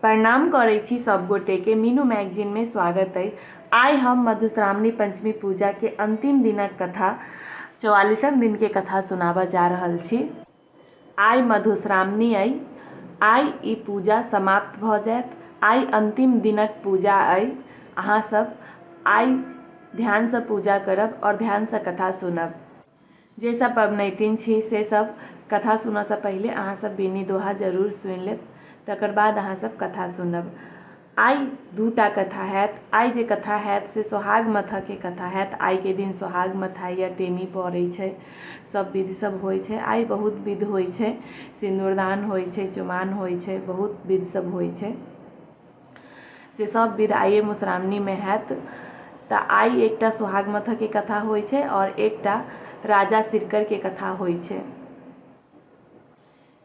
प्रणाम करै छी सब गोटे के मीनू मैगजीन में स्वागत अइ। आइ हम मधुश्रावणी पंचमी पूजा के अंतिम दिनक कथा चौवालीसम दिन के कथा सुनाबऽ जा रहल छी। आइ मधुश्रावणी अइ। आइ ई पूजा समाप्त भऽ जायत। आइ अंतिम दिनक पूजा अइ। अहाँ सब आइ ध्यान सँ पूजा करब और ध्यान सँ कथा सुनब। जे सब पबनैतिन छी से सब कथा सुनऽसँ पहिले अहाँ सब बीनी दोहा जरूर सुनि लेब, तकर बाद अहाँ सब कथा सुनब। आइ दूटा कथा हैत। आइ जे कथा हैत से सोहाग मथऽके कथा हैत। आइके दिन सोहाग मथाइए, टेमी पड़ै छै, सब विध सब होइ छै। आइ बहुत विध होइ छै, सिन्दूरदान होइ छै, चुमाओन होइ छै, बहुत विध सब होइ छै। से सब विध आइए मधुश्रावणीमे हैत। तऽ आइ एकटा सोहाग मथऽके कथा होइ छै आओर एकटा राजा सिरकरके कथा होइ छै।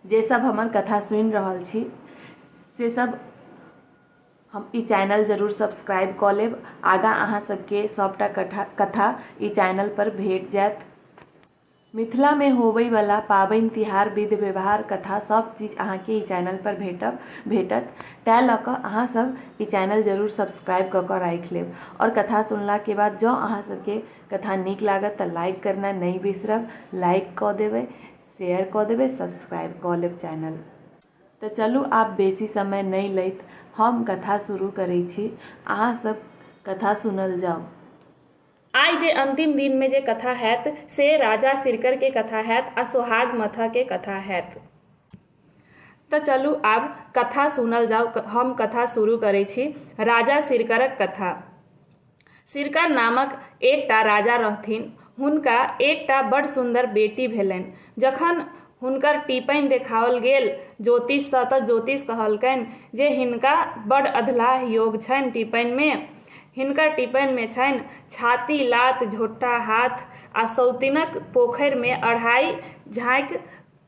जे सब हमर कथा सुनि रहल छी से सब हम ई चैनल जरूर सब्सक्राइब कऽ लेब। आगाँ अहाँ सबके सबटा कथा ई चैनलपर भेट जायत। मिथिलामे होबयवला पाबनि तिहार, विध व्यवहार, कथा सब चीज अहाँके ई चैनलपर भेटत। तैँ लऽ कऽ अहाँ सब ई चैनल जरूर सब्सक्राइब कऽ कऽ राखि लेब। आओर कथा सुनलाके बाद जँ अहाँ सबके कथा नीक लागत तऽ लाइक करनाइ नहि बिसरब। लाइक कऽ देबै, शेयर कऽ देबै, सब्सक्राइब कऽ लेब चैनल। तऽ चलू आब बेसी समय नहि लैत हम कथा शुरू करै छी। अहाँ सब कथा सुनल जाउ। आइ जे अंतिम दिन मे जे कथा हैत से राजा सिरकर के कथा हैत आ सोहाग मथऽ के कथा हैत। तऽ चलू आब कथा सुनल जाउ। हम कथा शुरू करै छी राजा सिरकरक कथा। सिरकर नामक एकटा राजा रहथिन। हुनका एकटा बड्ड सुन्दर बेटी भेलनि। जखन हुनकर टीपनि देखाओल गेल ज्योतिषसँ तऽ ज्योतिष कहलकनि जे हिनका बड्ड अधलाह योग छनि टीपनिमे। हिनकर टीपनिमे छनि छाती लात झोंटा हाथ आ सौतिनक पोखरिमे अढ़ाइ झाँकि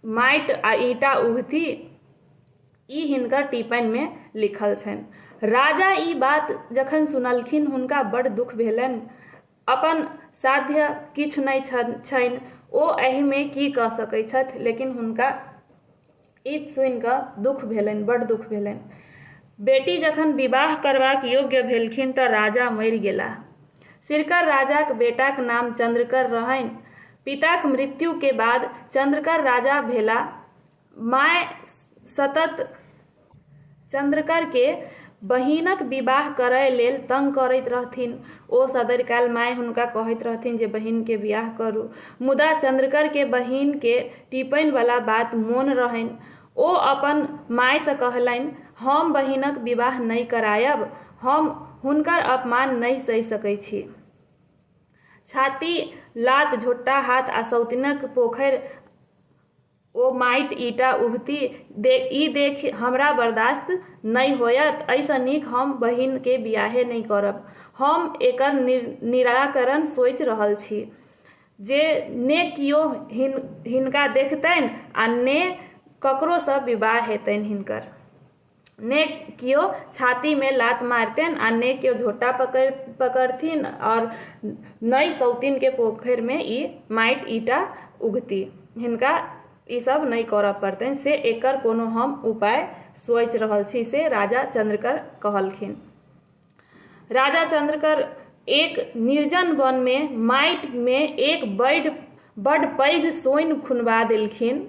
माटि आ ईंटा उघथि। ई हिनकर टीपनिमे लिखल छनि। राजा ई बात जखन सुनलखिन हुनका बड्ड दुःख भेलनि। अपन साध्य किछु नहि छनि, ओ एहिमे की कऽ सकैत छथि, लेकिन हुनका ई सुनि कऽ दुःख भेलनि, बड्ड दुःख भेलनि। बेटी जखन विवाह करबाक योग्य भेलखिन तऽ राजा मरि गेलाह। सिरकर राजाक बेटाक नाम चन्द्रकर रहनि। पिताक मृत्युके बाद चन्द्रकर राजा भेला। माय सतत चन्द्रकरकेँ बहिनक विवाह करय लेल तंग करैत रहथिन। ओ सदरिकाल माय हुनका कहैत रहथिन जे बहिनके बियाह करू। मुदा चन्द्रकरकेँ बहिनके टीपनिवला बात मोन रहनि। ओ अपन मायसँ कहलनि, हम बहिनक विवाह नहि करायब। हम हुनकर अपमान नहि सहि सकैत छी। छाती लात झोंटा हाथ आ सौतिनक पोखरि ओ माटि ईंटा उघती ई देखि हमरा बर्दाश्त नहि होयत। एहिसँ नीक हम बहिनके बियाहे नहि करब। हम एकर निराकरण सोचि रहल छी जे ने कियो हिनका देखतनि आ ने ककरोसँ विवाह हेतनि हिनकर। ने केओ छातीमे लात मारतनि आ ने केओ झोँटा पकड़थिन आओर नहि सौतिनके पोखरिमे ई माटि ईंटा उगती। हिनका ई सब नहि करऽ पड़तनि से एकर कोनो हम उपाय सोचि रहल छी से राजा चन्द्रकर कहलखिन। राजा चन्द्रकर एक निर्जन वनमे माटिमे एक बड्ड पैघ सोनि खुनबा देलखिन।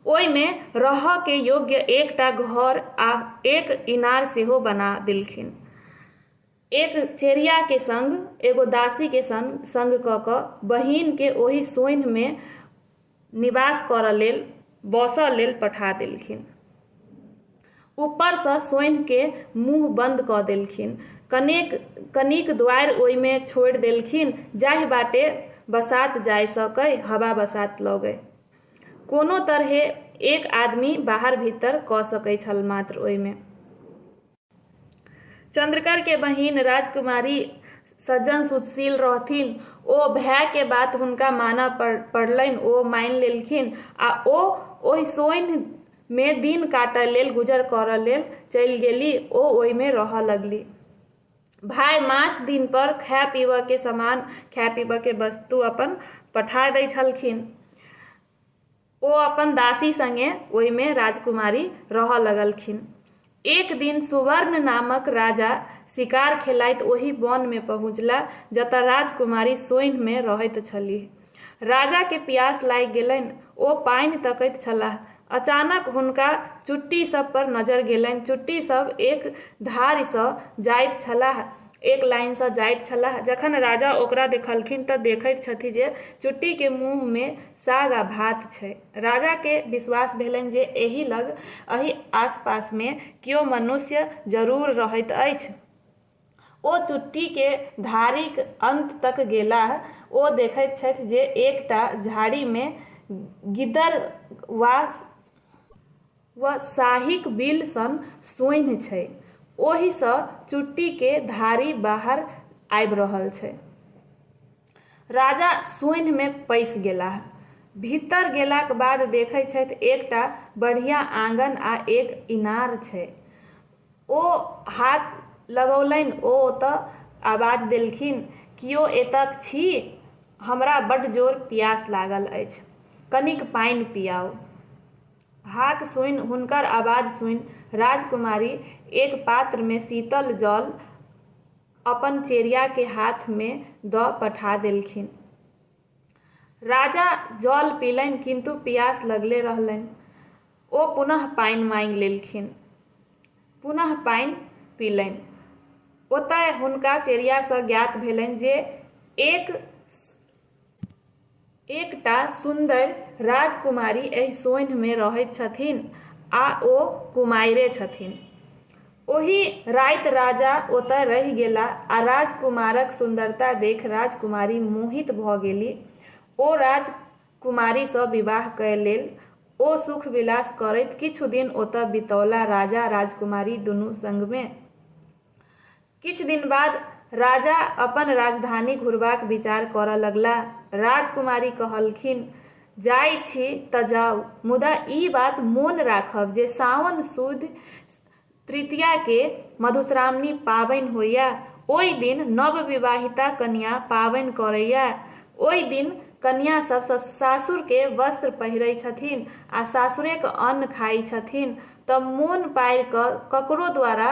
ओहिमे रहऽके योग्य एकटा घर आ एक इनार सेहो बना देलखिन। एक चेरियाके सङ्ग एगो दासीके सङ्ग कऽ कऽ बहिनके ओहि सोन्हिमे निवास करऽ लेल बसऽ लेल पठा देलखिन। ऊपरसँ सोन्हिके मुँह बन्द कऽ देलखिन। कनिक द्वारि ओहिमे छोड़ि देलखिन जाहि बाटे बसात जा सकै, हवा बसात लगै। कोनो तरहे एक आदमी बाहर भीतर कऽ सकै छल मात्र ओहिमे। चन्द्रकर के बहिन राजकुमारी सज्जन सुशील रहथिन। ओ भाय के बात हुनका मानऽ पड़लनि। ओ मानि लेलखिन आ ओ ओहि सोन्हि मे दिन काटऽ लेल, गुजर करऽ लेल चलि गेली। ओ ओहिमे रहऽ लगली। भाय मास दिन पर खाय पीबऽ के सामान, खाय पीबऽ के वस्तु अपन पठा दै छलखिन। ओ अपन दासी सङ्गे ओहिमे राजकुमारी रहऽ लगलखिन। एक दिन सुवर्ण नामक राजा शिकार खेलाइत ओहि वनमे पहुँचला जतऽ राजकुमारी सोइनमे रहैत छलीह। राजाके पियास लागि गेलनि। ओ पानि तकैत छलाह। अचानक हुनका चुट्टी सब पर नजर गेलनि। चुट्टी सब एक धारिसँ जाइत छलाह। एक लाइनसँ जाइत छलाह। जखन राजा ओकरा देखलखिन तऽ देखैत छथि जे चुट्टीके मुँहमे साग आ भात छै। राजाके विश्वास भेलनि जे एहि लग, एहि आसपासमे केओ मनुष्य जरूर रहैत अछि। ओ चुट्टीके धारीक अन्त तक गेलाह। ओ देखैत छथि जे एकटा झाड़ीमे गिद्दड़ वा वा साहीक बिल सन सोन्हि छै। ओहिसँ चुट्टीके धारी बाहर आबि रहल छै। राजा सोन्हिमे पैसि गेलाह। भीतर गेलाक बाद देखै छथि एकटा बढ़िया आँगन आ एक इनार छै। ओ हाक लगौलनि। ओ ओतऽ आवाज देलखिन, कियो एतऽ छी? हमरा बड्ड जोर पियास लागल अछि। कनिक पानि पियाउ। हाक सुनि, हुनकर आवाज सुनि राजकुमारी एक पात्रमे शीतल जल अपन चेरियाके हाथमे दऽ पठा देलखिन। राजा जल पीलनि किन्तु पियास लगले रहलनि। ओ पुनः पानि माँगि लेलखिन। पुनः पानि पीलनि। ओतय हुनका चेरियासँ ज्ञात भेलनि जे एक एकटा सुन्दरि राजकुमारी एहि सोन्हिमे रहैत छथिन आ ओ कुमारिए छथिन। ओहि राति राजा ओतय रहि गेला आ राजकुमारक सुन्दरता देखि राजकुमारी मोहित भऽ गेली। ओ राजकुमारीसँ विवाह कए लेल। ओ सुख-विलास करैत किछु दिन ओतय बितौला राजा राजकुमारी दुनू संगमे। किछु दिन बाद राजा अपन राजधानी घुरबाक विचार करऽ लगलाह। राजकुमारी कहलखिन, जाइ छी तऽ जाउ, मुदा ई बात मोन राखब जे साओन सुद तृतीयाके मधुश्रावणी पाबनि होइए। ओहि दिन नवविवाहिता कनियाँ पाबनि करैए। ओहि दिन कनियाँ सभ सासुरके वस्त्र पहिरै छथिन आ सासुरेक अन्न खाइ छथिन। तऽ मोन पाड़ि कऽ ककरो द्वारा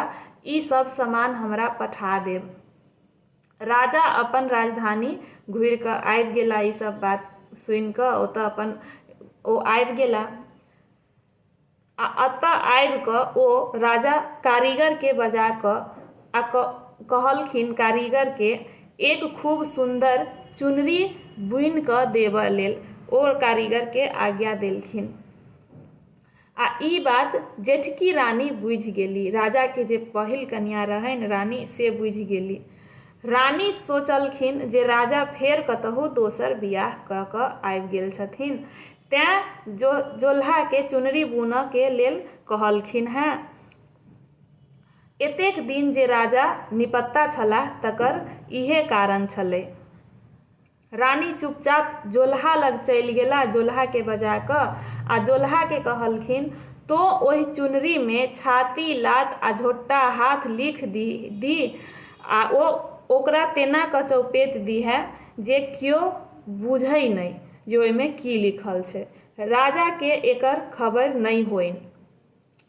ई सभ समान हमरा पठा देब। राजा अपन राजधानी घुरि कऽ आबि गेला। ई सभ बात सुनि कऽ ओतऽ अपन ओ आबि गेला आ एतऽ आबि कऽ ओ राजा कारीगरके बजा कऽ आ कहलखिन कारीगरके एक खूब सुन्दर चुनरी बुनि कऽ देबऽ लेल। ओ कारीगरके आज्ञा देलखिन। आ ई बात जेठकी रानी बुझि गेली। राजाके जे पहिल कनियाँ रहनि रानी, से बुझि गेली। रानी सोचलखिन जे राजा फेर कतहु दोसर बियाह कऽ कऽ आबि गेल छथिन, तेँ जोल्हाके चुनरी बुनऽ के लेल कहलखिन हेँ। एतेक दिन जे राजा निपत्ता छलाह तकर इएह कारण छलै। रानी चुपचाप जोलहा लग चलि गेला जोलहाके बजा कऽ आ जोलहाके कहलखिन, तोँ ओहि चुनरीमे छाती, लात आ झोट्टा हाथ लिख दी आ ओ ओकरा तेना कऽ चौपेत दिहेँ जे क्यो बुझै नहि जे ओहिमे की लिखल छै। राजाके एकर खबरि नहि होइन।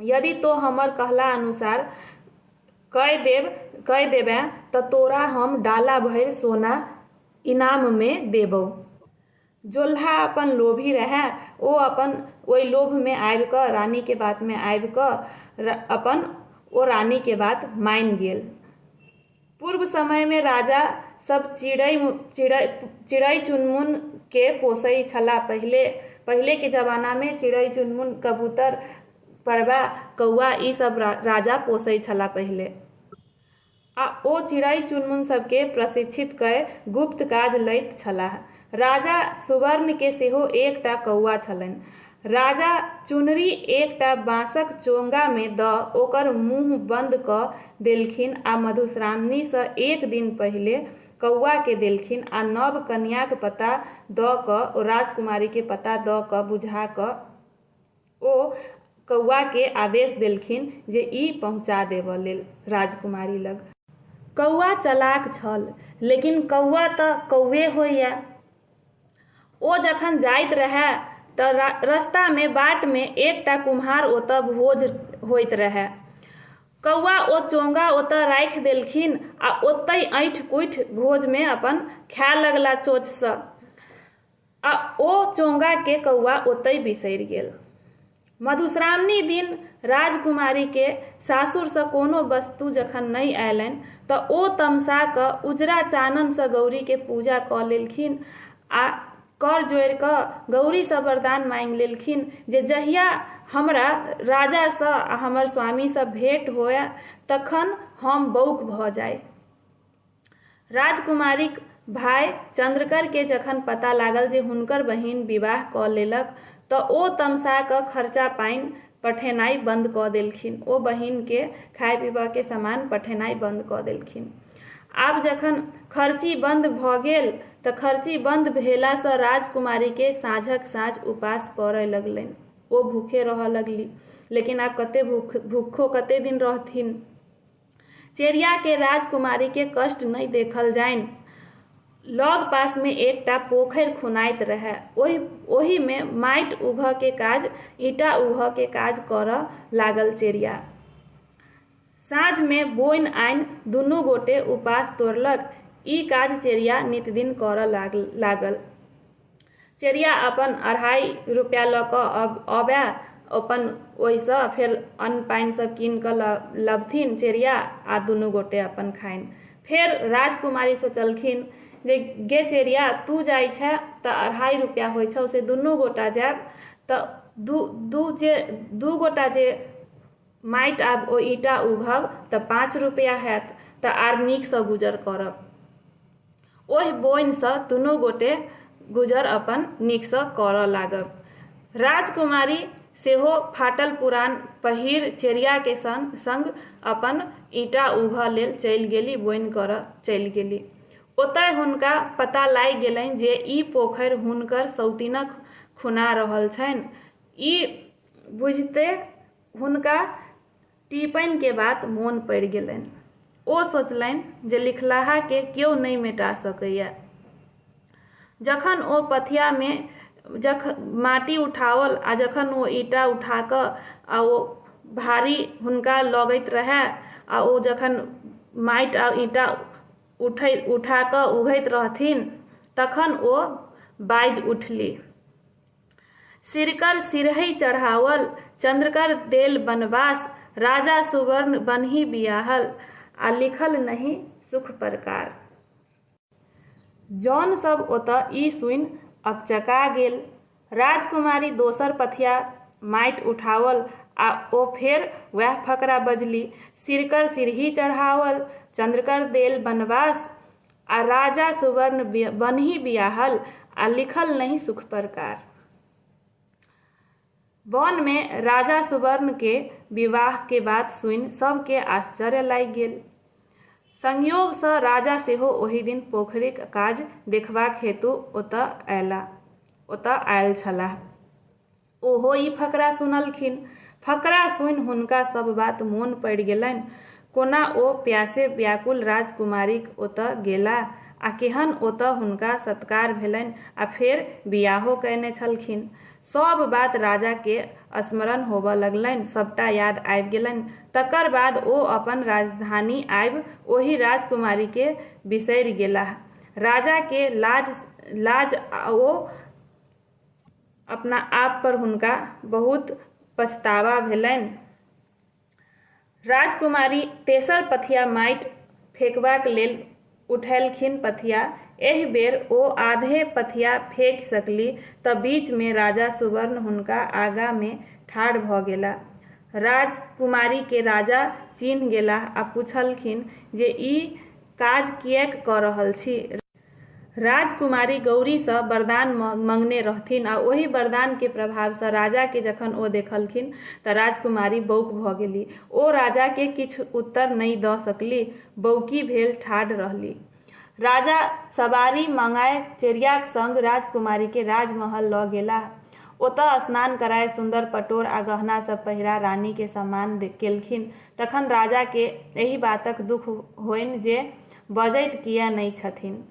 यदि तोँ हमर कहला अनुसार कय देबेँ तँ तोरा हम डाला भरि सोना इनाममे देबौ। जोल्हा अपन लोभी रहए। ओ अपन ओहि लोभमे आबि कऽ रानीके बातमे आबि कऽ अपन ओ रानीके बात मानि गेल। पूर्व समयमे राजा सब चिड़ै चिड़ै चिड़ै चुनमुनके पोसै छलाह। पहिले पहिलेके जमानामे चिड़ै चुनमुन, कबूतर, पड़बा, कौआ ई सब राजा पोसै छलाह पहिले। आ ओ चिड़ै चुनमुन सबके प्रशिक्षित कए गुप्त काज लैत छलाह। राजा सुवर्णके सेहो एकटा कौआ छलनि। राजा चुनरी एकटा बाँसक चोंगामे दऽ ओकर मुँह बन्द कऽ देलखिन आ मधुश्रावणीसँ एक दिन पहिले कौआकेँ देलखिन आ नव कनियाँक पता दऽ कऽ ओ राजकुमारीकेँ पता दऽ कऽ बुझा कऽ ओ कौआकेँ आदेश देलखिन जे ई पहुँचा देबऽ लेल राजकुमारी लग। कौआ चलाक छल, लेकिन कौआ तऽ कौए होइए। ओ जखन जाइत रहए तऽ रस्तामे बाटमे एकटा कुम्हार ओतऽ भोज होइत रहए। कौआ ओ चोंगा ओतऽ राखि देलखिन आ ओतहि ऐँठि कुठि भोजमे अपन खाए लगला चोँचसँ आ ओ चोंगाके कौआ ओतहि बिसरि गेल। मधुश्रावणी दिन राजकुमारीके सासुरसँ कोनो वस्तु जखन नहि अयलनि तऽ ओ तमसा कऽ उजरा चाननसँ गौरीके पूजा कऽ लेलखिन आ कर जोड़ि कऽ गौरीसँ वरदान माँगि लेलखिन जे जहिया हमरा राजासँ आ हमर स्वामीसँ भेँट हुअए तखन हम बौक भऽ जाइ। राजकुमारीक भाय चन्द्रकरकेँ जखन पता लागल जे हुनकर बहिन विवाह कऽ लेलक तऽ ओ तमसा कऽ खर्चा-पानि पठेनाइ बन्द कऽ देलखिन। ओ बहिनकेँ खाय-पीबऽके सामान पठेनाइ बन्द कऽ देलखिन। आब जखन खर्ची बन्द भऽ गेल तऽ खर्ची बन्द भेलासँ राजकुमारीकेँ साँझक साँझ उपास पड़य लगलनि। ओ भूखे रहऽ लगली। लेकिन आब कते भूख भूखो कते दिन रहथिन। चेरियाके राजकुमारीके कष्ट नहि देखल जाइन। लग पासमे एकटा पोखरि खुनाइत रहए। ओहि ओहिमे माटि उघऽके काज ईंटा उघऽके काज करऽ लागल चेरिया। साँझमे बोनि आनि दुनू गोटे उपास तोड़लक। ई काज चेरिया नितदिन करऽ लागल। चेरिया अपन अढ़ाइ रुपैआ लऽ कऽ अबै अपन ओहिसँ फेर अन्न पानि सब कीन कऽ लबथिन चेरिया आ दुनू गोटे अपन खाइन। फेर राजकुमारी सोचलखिन जे गे चेरिया तू जाइ छेँ तऽ अढ़ाइ रुपैआ होइ छौ से दुनू गोटा जायब तऽ दू दू जे दू गोटा जे माटि आब ओ ईंटा उघब तऽ 5 रुपैआ हैत तऽ आर नीकसँ गुजर करब। ओहि बोनिसँ दुनू गोटे गुजर अपन नीकसँ करऽ लागब। राजकुमारी सेहो फाटल पुरान पहिर चेरियाके संग अपन ईंटा उघऽ लेल चलि गेली, बोनि करऽ चलि गेली। ओतय हुनका पता लागि गेलनि जे ई पोखरि हुनकर सौतिनक खुना रहल छनि। ई बुझिते हुनका टीपनिके बात मोन पड़ि गेलनि। ओ सोचलनि जे लिखलाहाकेँ केओ नहि मेटा सकैए। जखन ओ पथियामे माटि उठाओल आ जखन ओ ईंटा उठा कऽ आ ओ भारी हुनका लगैत रहए आ ओ जखन माटि आ ईंटा उठा कऽ उघैत रहथिन तखन ओ बाजि उठलीह। सिरकर सिरहि चढ़ाओल, चन्द्रकर देल बनवास, राजा सुवर्ण बनहि बियाहल, आ लिखल नहि सुख परकार। जन सब ओतऽ ई सुनि अकचका गेल। राजकुमारी दोसर पथिया माटि उठाओल आ ओ फेर वैह फकरा बजली, सिरकर सिरही चढ़ाओल, चन्द्रकर देल बनवास, आ राजा सुवर्ण बनहि बियाहल आ लिखल नहि सुख परकार। वन मे राजा सुवर्ण के विवाह के बात सुनि सब के आश्चर्य लागि गेल। संयोग सँ राजा सेहो ओहि दिन पोखरिक काज देखबाक हेतु ओतऽ आयल छलाह। ओहो ई फकरा सुनलखिन। फकरा सुनि हुनका सभ बात मोन पड़ि गेलनि। कोना ओ प्यासे व्याकुल राजकुमारीक ओतऽ गेला आ केहन ओतऽ हुनका सत्कार भेलनि आ फेर बियाहो कयने छलखिन। सभ बात राजाकेँ स्मरण होबऽ लगलनि। सभटा याद आबि गेलनि। तकर बाद ओ अपन राजधानी आबि ओहि राजकुमारीकेँ बिसरि गेलाह। राजाकेँ लाज लाज ओ अपना आप पर हुनका बहुत पछतावा भेलनि। राजकुमारी तेसर पथिया माटि फेकबाक लेल उठेलखिन पथिया। एहि बेर ओ आधे पथिया फेकि सकली तऽ बीच मे राजा सुवर्ण हुनका आगाँ मे ठाढ़ भऽ गेला। राजकुमारी के राजा चिन्ह गेलाह आ पुछलखिन जे ई काज किएक कऽ रहल छी? राजकुमारी गौरीसँ वरदान मँगने रहथिन आ ओहि वरदानके प्रभावसँ राजाके जखन ओ देखलखिन तऽ राजकुमारी बौक भऽ गेली। ओ राजाके किछु उत्तर नहि दऽ सकली, बौकी भेल ठाढ़ रहली। राजा सवारी मँगाय चेरियाक संग राजकुमारीके राजमहल लऽ गेलाह। ओतऽ स्नान कराय सुन्दर पटोर आ गहना सब पहिरा रानीके सम्मान केलखिन। तखन राजाके एहि बातक दुख होइन जे बजैत किए नहि छथिन।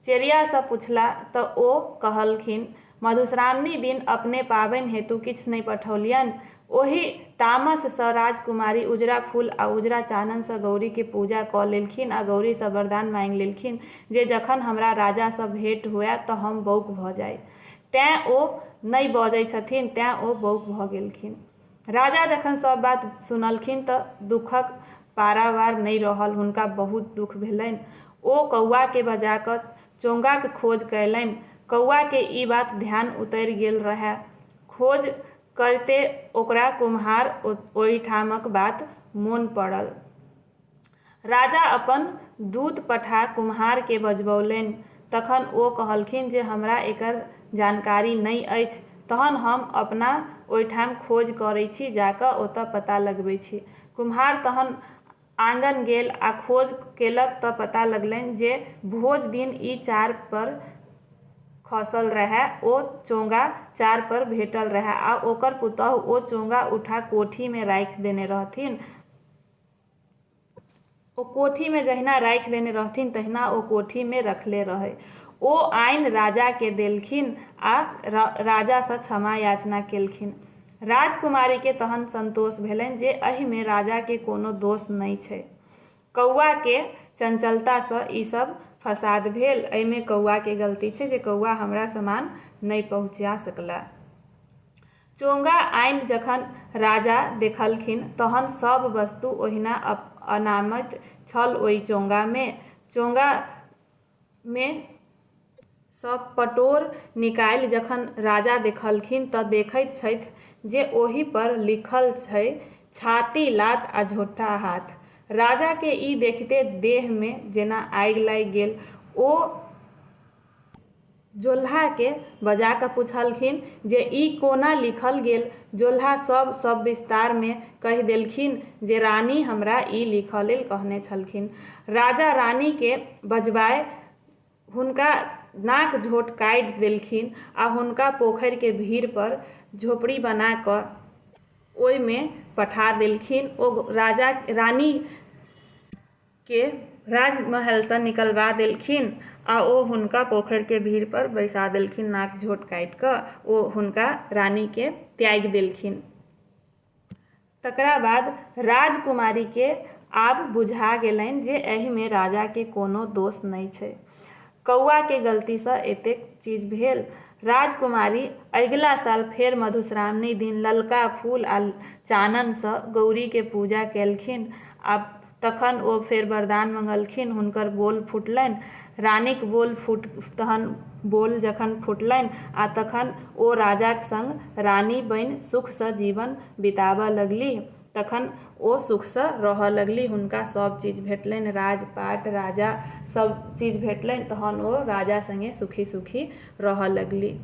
चेरियासँ पुछला तँ ओ कहलखिन, मधुश्रावणी दिन अपने पाबनि हेतु किछु नहि पठौलियनि। ओहि तामससँ राजकुमारी उजरा फूल आ उजरा चाननसँ गौरीके पूजा कऽ लेलखिन आ गौरीसँ वरदान माँगि लेलखिन जे जखन हमरा राजासँ भेँट हुअए तऽ हम बौक भऽ जाइ। तेँ ओ नहि बजै छथिन तेँ ओ बौक भऽ गेलखिन। राजा जखन सभ बात सुनलखिन तऽ दुःखक पारावार नहि रहल। हुनका बहुत दुःख भेलनि। ओ कौआकेँ बजा कऽ चोंगाक खोज कयलनि। कौआकेँ ई बात ध्यान उतरि गेल रहए। खोज करिते ओकरा कुम्हार ओहिठामक बात मोन पड़ल। राजा अपन दूत पठा कुम्हारकेँ बजबौलनि। तखन ओ कहलखिन जे हमरा एकर जानकारी नहि अछि। तहन हम अपना ओहिठाम खोज करै छी, जा कऽ ओतऽ पता लगबै छी। कुम्हार तहन आँगन गेल आ खोज केलक तऽ पता लगलनि जे भोज दिन ई चार पर खसल रहए। ओ चोंगा चार पर भेटल रहए आ ओकर पुतहु ओ चोंगा उठा कोठीमे राखि देने रहथिन। ओ कोठीमे जहिना राखि देने रहथिन तहिना ओ कोठीमे रखले रहै। ओ आनि राजाकेँ देलखिन आ राजासँ क्षमा याचना केलखिन। राजकुमारीकेँ तहन संतोष भेलनि जे एहिमे राजाकेँ कोनो दोष नहि छै। कौआकेँ चंचलतासँ ई सभ फसाद भेल। एहिमे कौआकेँ गलती छै जे कौआ हमरा सामान नहि पहुँचा सकला। चोंगा आनि जखन राजा देखलखिन तहन सभ वस्तु ओहिना अनामत छल ओहि चोंगामे। चोंगामे सँ पटोर निकालि जखन राजा देखलखिन तँ देखैत छथि जे ओहि पर लिखल छै छाती लात आ झोंटा हाथ। राजाकेँ ई देखिते देहमे जेना आगि लागि गेल। ओ जोल्हाकेँ बजा कऽ पुछलखिन जे ई कोना लिखल गेल। जोल्हा सभ सभ विस्तारमे कहि देलखिन जे रानी हमरा ई लिखऽ लेल कहने छलखिन। राजा रानीकेँ बजबाय हुनका नाक झोंट काटि देलखिन आ हुनका पोखरिके भीड़पर झोपड़ी बना कऽ ओहिमे पठा देलखिन। ओ राजा रानी के राजमहलसँ निकलबा देलखिन आ ओ हुनका पोखरिके भीड़पर बैसा देलखिन। नाक झोंट काटि कऽ ओ हुनका रानीके त्यागि देलखिन। तकरा बाद राजकुमारीके आब बुझा गेलनि जे एहिमे राजाके कोनो दोष नहि छै। कौआके गलतीसँ एतेक चीज भेल। राजकुमारी अगिला साल फेर मधुश्रावणी दिन ललका फूल आ चाननसँ गौरीके पूजा केलखिन आ तखन ओ फेर वरदान मङ्गलखिन। हुनकर बोल फुटलनि। रानीक बोल फुट तहन बोल जखन फुटलनि आ तखन ओ राजाक सङ्ग रानी बनि सुखसँ जीवन बिताबऽ लगलीह। तखन ओ सुखसँ रहऽ लगलीह। हुनका सभ चीज भेटलनि, राजपाट, राजा सभ चीज भेटलनि। तहन ओ राजा सङ्गे सुखी सुखी रहऽ लगलीह।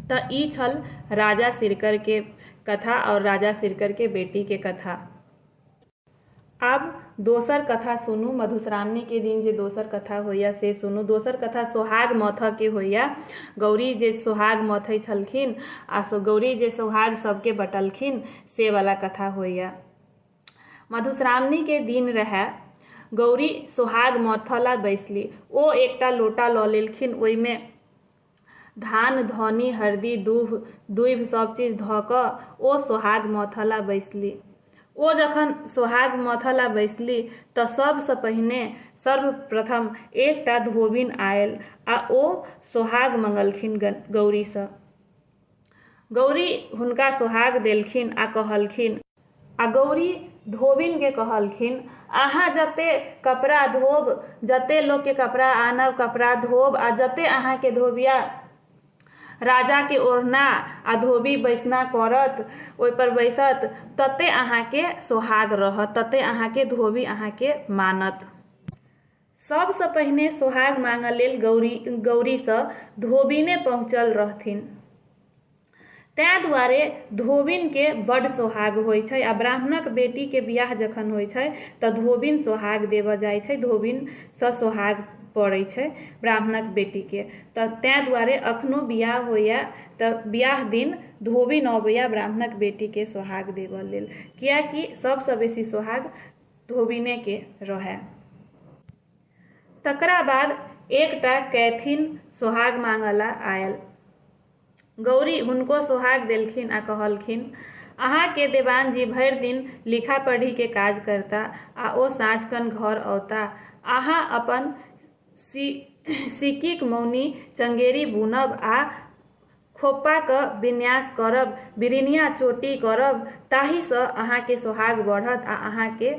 तऽ ई छल राजा सिरकरके कथा आओर राजा सिरकरके बेटीके कथा। आब दोसर कथा सुनू। मधुश्रावणीके दिन जे दोसर कथा होइए से सुनू। दोसर कथा सोहाग मथऽके होइए। गौरी जे सोहाग मथै छलखिन आ गौरी जे सोहाग सभके बँटलखिन से वला कथा होइए। मधुश्रावणीके दिन रहए। गौरी सोहाग मथऽ ला बैसली। ओ एकटा लोटा लऽ लेलखिन, ओहिमे धान धनी हरदि दूभ दूभि सभ चीज धऽ कऽ ओ सोहाग मथऽ ला बैसली। ओ जखन सोहाग मथऽ ला बैसली तऽ सभसँ पहिने सर्वप्रथम एकटा धोबिन आयल आ ओ सोहाग मङ्गलखिन गौरीसँ। गौरी हुनका सोहाग देलखिन आ कहलखिन। आ गौरी धोबिनके कहलखिन, अहाँ जते कपड़ा धोब, जते लोकके कपड़ा आनब, कपड़ा धोब आ जते अहाँके धोबिया राजाके ओढ़ना आ धोबी बैसना करत, ओहिपर बैसत, तते अहाँके सोहाग रहत, तते अहाँके धोबी अहाँके मानत। सभसँ पहिने सोहाग माँगऽ लेल गौरी गौरीसँ धोबिने पहुँचल रहथिन। तैँ दुआरे धोबिनके बड्ड सोहाग होइ छै आ ब्राह्मणक बेटीके बियाह जखन होइ छै तऽ धोबिन सोहाग देबऽ जाइ छै, धोबिनसँ सोहाग पड़ै छै ब्राह्मणक बेटीके। तऽ तैँ दुआरे अखनो बियाह होइए तऽ बियाह दिन धोबिन अबैए ब्राह्मणक बेटीके सोहाग देबऽ लेल, किएकि सभसँ बेसी सोहाग धोबिनेके रहए। तकरा बाद एकटा कैथिन सोहाग माँगऽ ला आयल। गौरी हुनको सोहाग देलखिन आ कहलखिन, अहाँके देवानजी भरि दिन लिखा पढ़ीके काज करता आ ओ साँझखन घर औता। अहाँ अपन सीकीक मौनी चंगेरी बुनब आ खोपाक विन्यास करब, बिरिनिया चोटी करब, ताहिसँ अहाँके सोहाग बढ़त आ अहाँके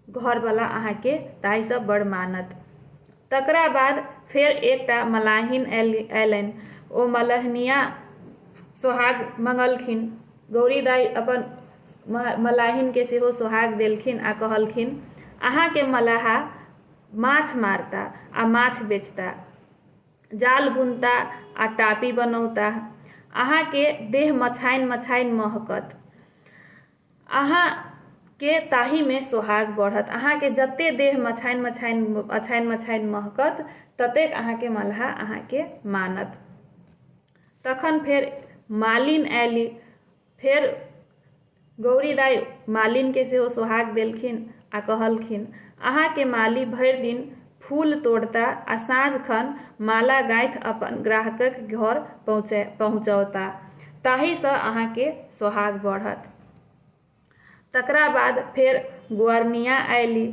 घरवला अहाँके ताहिसँ बड़ मानत। तकरा बाद फेर एकटा मलाहिन अयलनि। ओ मलहनिया सोहाग मङ्गलखिन। गौरी दाइ अपन मलाहिनके सेहो सोहाग देलखिन आ कहलखिन, अहाँके मलाहा माछ मारता आ माछ बेचता, जाल बुनता आ टापी बनौताह। अहाँके देह मछाइन मछाइन महकत। अहाँके ताहिमे सोहाग बढ़त। अहाँके जते देह मछाइन मछाइन अछाइन मछाइन महकत ततेक अहाँके मलहा अहाँके मानत। तखन फेर मालिन आयली। फेर गौरी दाइ मालिनके सेहो सोहाग देलखिन आ कहलखिन, अहाँके माली भरि दिन फूल तोड़ता आ साँझ खन माला गाँथि अपन ग्राहकक घर पहुँचौता। ताहिसँ अहाँके सोहाग बढ़त। तकरा बाद फेर गोअरनिया आयली।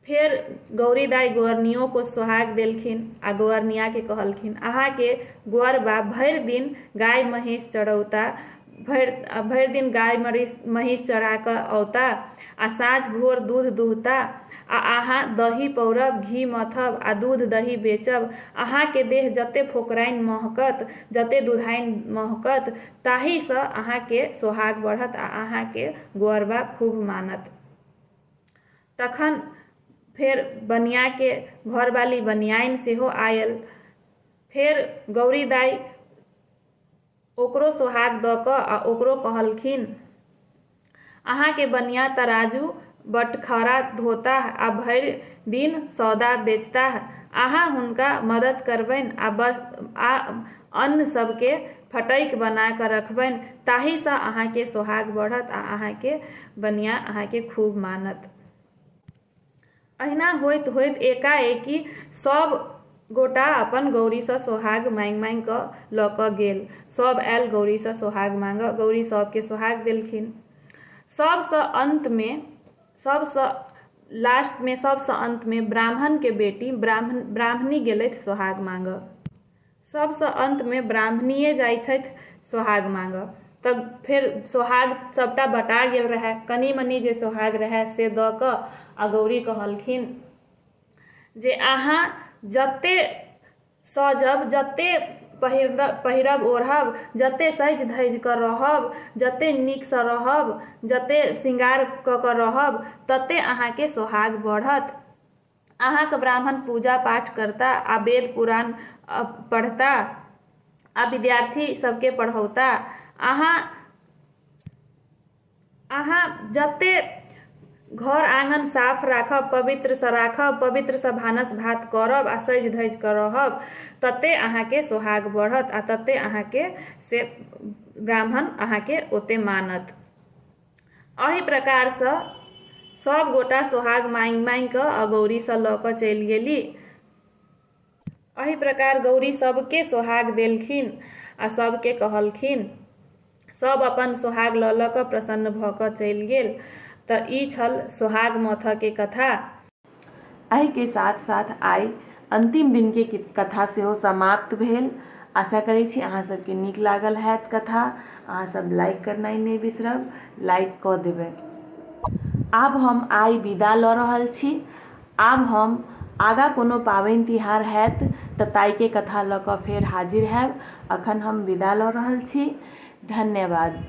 फेर गौरी दाइ गोअरनियोके सोहाग देलखिन आ गोअरनियाके कहलखिन, अहाँके गोअरबा भरि दिन गाय महींस चरौता, भरि दिन गाय महींस चरा कऽ औता आ साँझ भोर दूध दुहता आ अहाँ दही पौरब, घी मथब आ दूध दही बेचब। अहाँके देह जते फोकराइन महकत, जते दुधाइन महकत, ताहिसँ अहाँके सोहाग बढ़त आ अहाँके गोअरबा खूब मानत। तखन फेर बनियाके घरवाली बनियाइन सेहो आयल। फेर गौरी दाइ ओकरो सोहाग दऽ कऽ आ ओकरो कहलखिन, अहाँके बनिया तराजू बटखरा धोताह आ भरि दिन सौदा बेचताह। अहाँ हुनका मदद करबनि आ अन्न सबके फटकि बना कऽ रखबनि, ताहिसँ अहाँके सोहाग बढ़त आ अहाँके बनिया अहाँके खूब मानत। अहिना होइत होइत एकाएकी सब गोटा अपन गौरीसँ सोहाग माँगि माँगि कऽ लऽ कऽ गेल। सब आयल गौरीसँ सोहाग माँगऽ। गौरी सबके सोहाग देलखिन। सबसँ अन्तमे सबसँ लास्टमे सबसँ अन्तमे ब्राह्मणके बेटी ब्राह्मणी गेलथि सोहाग माँगऽ। सबसँ अन्तमे ब्राह्मणीये जाइ छथि सोहाग माँगऽ। तऽ फेर सोहाग सबटा बँटा गेल रहए। कनि मनि जे सोहाग रहए से दऽ कऽ आ गौरी कहलखिन जे अहाँ जते सजब, जते पहिरब ओढ़ब, जते सजि धजि कऽ रहब, जते नीकसँ रहब, जते श्रृंगार कऽ कऽ रहब, तते अहाँके सोहाग बढ़त। अहाँके ब्राह्मण पूजा पाठ करता आ वेद पुराण पढ़ता आ विद्यार्थी सबके पढ़ौता। अहाँ जते घर आङ्गन साफ राखब, पवित्रसँ राखब, पवित्रसँ भानस भात करब आ सजि धजि कऽ रहब, तते अहाँके सोहाग बढ़त आ तते अहाँके से ब्राह्मण अहाँके ओते मानत। एहि प्रकारसँ सभ गोटा सोहाग माँगि माँगि कऽ आ गौरीसँ लऽ कऽ चलि गेली। एहि प्रकार गौरी सभके सोहाग देलखिन आ सभके कहलखिन। सभ अपन सोहाग लऽ लऽ कऽ प्रसन्न भऽ कऽ चलि गेल। तऽ ई छल सोहाग मथऽके कथा। एहिके साथ साथ आइ अन्तिम दिनके कथा सेहो समाप्त भेल। आशा करै छी अहाँ सबके नीक लागल हैत कथा। अहाँ सब लाइक करनाइ नहि बिसरब, लाइक कऽ देबै। आब हम आइ विदा लऽ रहल छी। आब हम आगाँ कोनो पाबनि तिहार हैत तऽ ताहिके कथा लऽ कऽ फेर हाजिर हैब। अखन हम विदा लऽ रहल छी। धन्यवाद।